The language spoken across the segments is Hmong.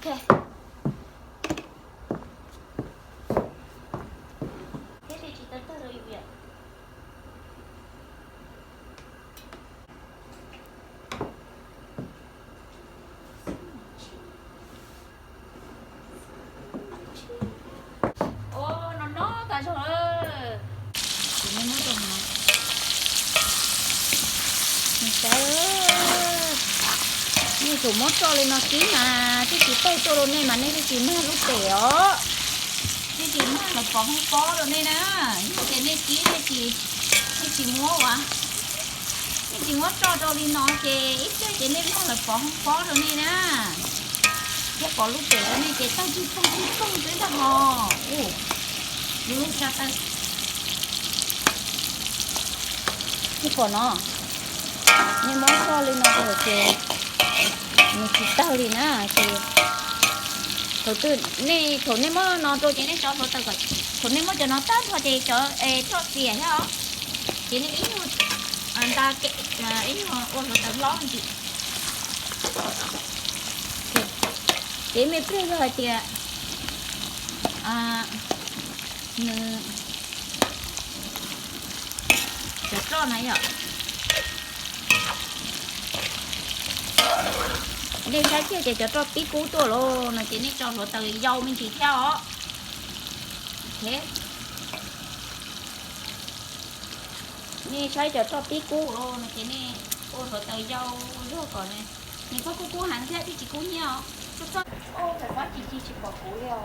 Ok. Thiab thiaj tsis tawg tawg rau yus yom. Ua no no tas zog lawm. Ces nej muab rau no. Nej saib, nej tsuas muab roj li no kib mas twb tsis tawg tuaj rau nej mas nej twb tsis mag lub pem os. Twb tsis mag lawv pov hoob pob rau nej na. Yog tias nej kib nej tsis, nej tsis muab ua, nej tsis muab roj rau li no ces ib pliag ces nej mag lawv pov hoob pob rau nej na. Thiab pov lub pem rau nej ces tawg tsis poog tsis poog xwb ntag hos. Ua, yus lub sab tawg. Nej pom no, nej muab roj li no rau ces nws tsis tawg li na. Ces thaum twg nej, thaum nej muab no rau ces nej tso hluav taws kom, thaum nej muab cov no tag nrho ces cov roj txias thiab os. Ces nej ib nyuag nta, ib nyuag ua hluav taws hlob ntsis. Ces me pliag yog hais tias nws, cov roj na yom, nej saib kiag ces cov roj pib kub tuaj los no ces nej tso hluav taws yau me ntsis thiab os. Nej saib cov roj pib kub los no ces nej ua hluav taws yau zog kom nws txhob kub kub heev thiab thiaj tsis kub nyiaj os. Txhob, txhob, ua fais fab ci ci tsis pom kuv li os.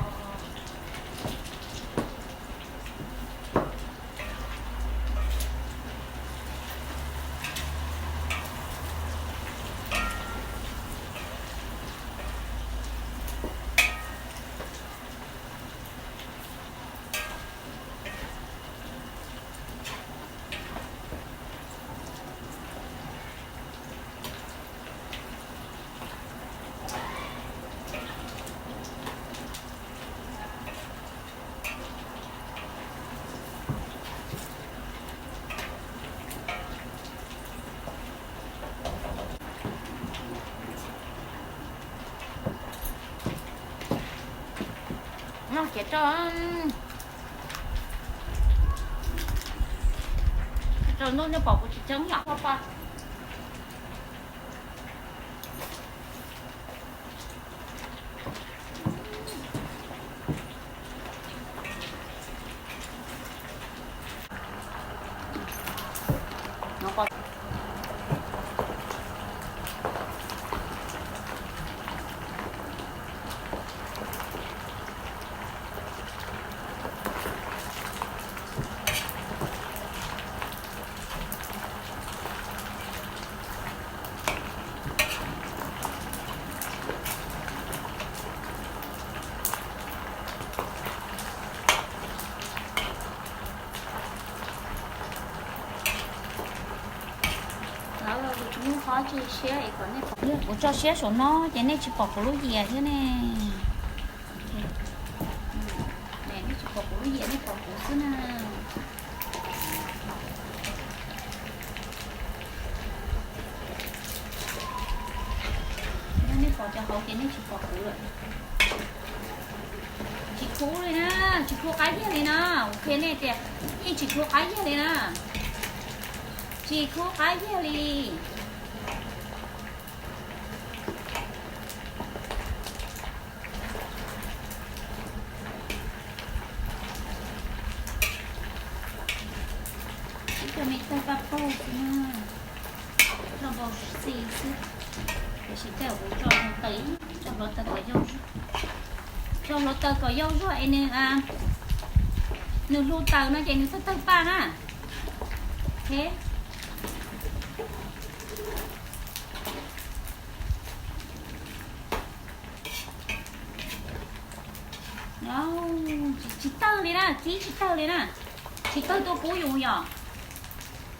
Ces rau, rau ntuj nej pom kuv tsis tseeb yom, pa. Lawv tsis muaj qhov tsis siab es kom nej pom. Kuv tso siab saum no ces nej tsis pom kuv lub yias thiab ne. Nej tsis pom kuv lub yias, nej pom kuv xwb na. Yog nej pom cov hauv ces nej tsis pom kuv lawm. Tsis khub li na, tsis khub qab yiag li na. Kuv qhia nej tias yeej tsis khub qab yiag li na. Tsis khub qab yiag li. Ib co me tawg paj paug xwb na, roj npau xi xwb. Tiam sis tej zaum kuv tso hluav taws, tso hluav taws kom yau, tso hluav taws kom yau zog es nws, nws hlu taws no ces nws tawg tawg paj na. Tsis tawg li na, kib tsis tawg li na. Tsis tawg tuaj kub yus yom.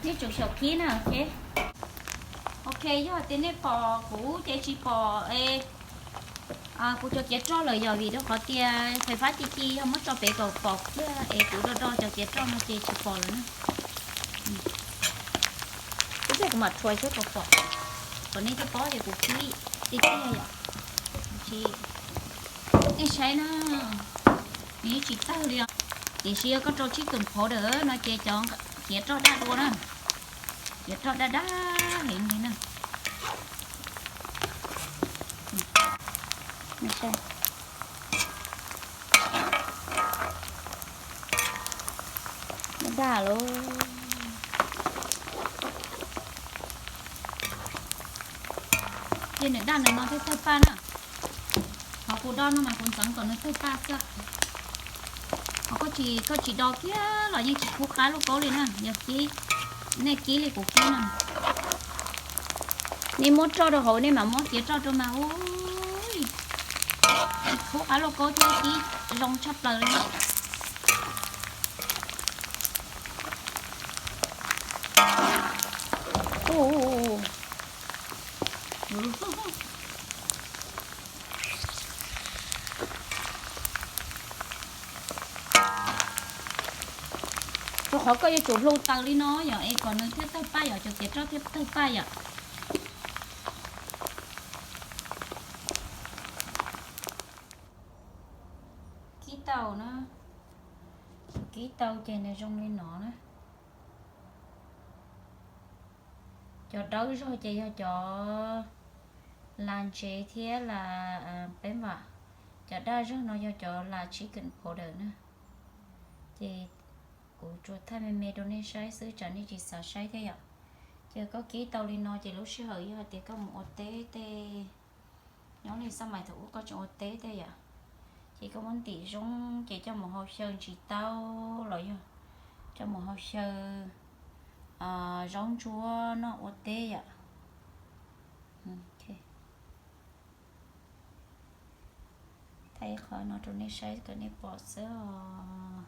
Nej tsum xyaum kib na, ok. Ok, yog tias nej pom kuv ces tsis pom kuv cov kiav roj lawm yog vim rau qhov tias fais fab ci ci yog muab tso pem kom pom thiab es kuv do do cov kiav roj no ces tsis pom lawm na. Ib pliag kuv mam rhuav xwb kom pom, kom nej thiaj paub tias kuv kib tiag tiag yom. Tsis, Nej saib na, nws yeej tsis tawg li os. Tiam sis yog koj rau chicken powder no ces cov ciav roj daj dua na, ciav roj daj daj heev li na. Daj daj lauj. Ces nws daj nws no thiaj tawg paj na. Qhov kuv do no mas kuv ntxeev kom nws tawg paj xwb. Ho koj tsis do kiag los yeej tsis khub qab lauj kaub li na, yog kib, nej kib li kuv kib no. Nej muab roj rau hauv nej mam muab ciav roj rau mas ub, khub qab lauj kaub thiab kib zoo tshaj plaws li. Rau qhov koj yuav tsum hlo taws li no yom, es kom nws thiaj tawg paj yom, cov ciav roj thiaj tawg paj yom. Kib tau na, kib tau ces nws zoo li no na. Cov dawb zog ces yog cov las ntsev thiab las peb vam. Cov daj zog no yog cov las chicken powder na. Ces kuv tsuas thaij me me rau nej saib xwb tsam nej tsis xav saib thiab yom. Ces koj kib tau li no ces lub sij hawm yog hais tias koj mus ua teb tej, nyob li xab mais thaum ub koj tseem ua teb tej yom, ces koj muab ntim zoo ces coj mus hau xyaw ntsis taub los yog coj mus hau xyaw zaub ntsuab noj ua teb yom. Thaij ib qho no rau nej saib kom nej pom xwb os.